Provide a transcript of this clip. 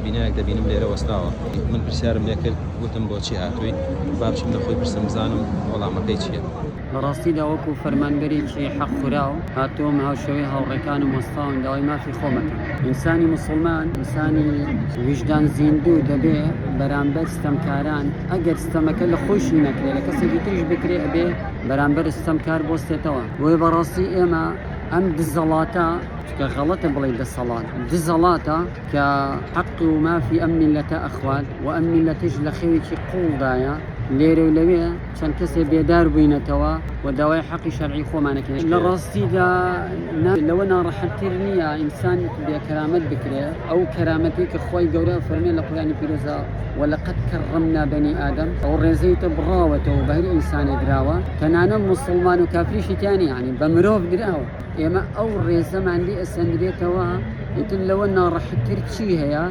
بینایەک دەبینم لێرە وەستاوە. من پرسیارم لێ کرد وتم بۆچی هاتووی؟ با بچم لە خۆی پرسم بزانم وەڵامەکەی چییە. لە ڕاستیدا وەکو فەرمانبەرێکی حەق خوراو هاتووم هاوشێوەی هاوڕێکانم وەستاوم داوای مافی خۆم ئەکەم. ئینسانی موسڵمان، ئینسانی ویژدان زیندوو دەبێ بەرامبەر ستەمکاران ئەگەر ستەمەکە لە خۆیشی نەکرێ لە کەسێکی تریش بکرێ ئەبێ بەرامبەر ستەمکار بوەستێتەوە. بۆیە بەڕاستی ئێمە ئەم دزەڵاتە، چونکە غەڵەتە بڵێی دەسەڵات، دزەڵاتە کە حەق و مافی ئەم میللەتە ئەخوات و ئەم میللەتەش لە خەوێکی قووڵدایە، لێرە و لەوێ چەند کەسێ بێدار بووینەتەوە و داوای حەقی شەرعی خۆمان ئەکەین. لە ڕاستیدا لەوە ناڕەحەتتر نییە ئینسان بێ کەرامەت بکرێ، ئەو کەرامەتەی کە خوای گەورە ئەفەرمێ لە قورئانی پیرۆزا، ولقد کرمنا بنی آدم، ئەو ڕێزەی تە بڕاوەتەوە بە هەر ئینسانێ دراوە، تەنانەت موسڵمان و کافریشی تیا نییە، یانی بە مرۆڤ دراوە. ئێمە ئەو ڕێزەمان لێ ئەسەندرێتەوە، ئیتر لەوە ناڕەحەتتر چی هەیە؟